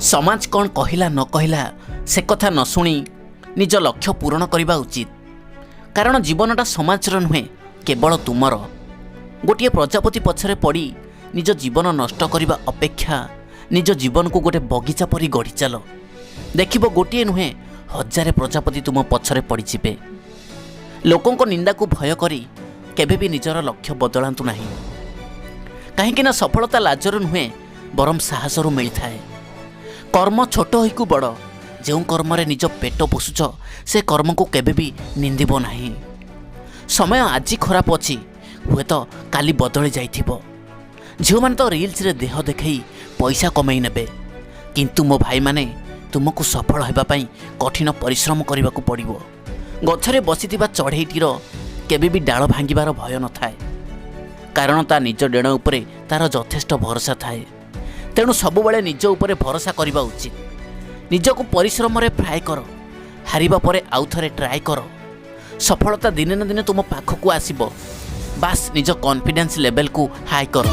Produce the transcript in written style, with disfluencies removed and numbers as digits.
ସମାଜ କ'ଣ କହିଲା ନ କହିଲା ସେ କଥା ନ ଶୁଣି ନିଜ ଲକ୍ଷ୍ୟ ପୂରଣ କରିବା ଉଚିତ, କାରଣ ଜୀବନଟା ସମାଜର ନୁହେଁ, କେବଳ ତୁମର। ଗୋଟିଏ ପ୍ରଜାପତି ପଛରେ ପଡ଼ି ନିଜ ଜୀବନ ନଷ୍ଟ କରିବା ଅପେକ୍ଷା ନିଜ ଜୀବନକୁ ଗୋଟେ ବଗିଚା ପରି ଗଢ଼ି ଚାଲ। ଦେଖିବ, ଗୋଟିଏ ନୁହେଁ, ହଜାରେ ପ୍ରଜାପତି ତୁମ ପଛରେ ପଡ଼ିଯିବେ। ଲୋକଙ୍କ ନିନ୍ଦାକୁ ଭୟ କରି କେବେ ବି ନିଜର ଲକ୍ଷ୍ୟ ବଦଳାନ୍ତୁ ନାହିଁ, କାହିଁକିନା ସଫଳତା ଲାଜରୁ ନୁହେଁ, ବରଂ ସାହସରୁ ମିଳିଥାଏ। କର୍ମ ଛୋଟ ହୋଇକୁ ବଡ଼, ଯେଉଁ କର୍ମରେ ନିଜ ପେଟ ପୋଷୁଛ, ସେ କର୍ମକୁ କେବେ ବି ନିନ୍ଦିବ ନାହିଁ। ସମୟ ଆଜି ଖରାପ ଅଛି, ହୁଏତ କାଲି ବଦଳି ଯାଇଥିବ। ଝିଅମାନେ ତ ରିଲ୍ସରେ ଦେହ ଦେଖାଇ ପଇସା କମେଇ ନେବେ, କିନ୍ତୁ ମୋ ଭାଇମାନେ, ତୁମକୁ ସଫଳ ହେବା ପାଇଁ କଠିନ ପରିଶ୍ରମ କରିବାକୁ ପଡ଼ିବ। ଗଛରେ ବସିଥିବା ଚଢ଼େଇଟିର କେବେ ବି ଡାଳ ଭାଙ୍ଗିବାର ଭୟ ନଥାଏ, କାରଣ ତା ନିଜ ଡେଣା ଉପରେ ତାର ଯଥେଷ୍ଟ ଭରସା ଥାଏ। ତେଣୁ ସବୁବେଳେ ନିଜ ଉପରେ ଭରସା କରିବା ଉଚିତ। ନିଜକୁ ପରିଶ୍ରମରେ ଟ୍ରାଏ କର। ହାରିବା ପରେ ଆଉ ଥରେ ଟ୍ରାଏ କର। ସଫଳତା ଦିନେ ନା ଦିନେ ତୁମ ପାଖକୁ ଆସିବ। ବାସ୍, ନିଜ କନଫିଡେନ୍ସ ଲେଭେଲକୁ ହାଇ କର।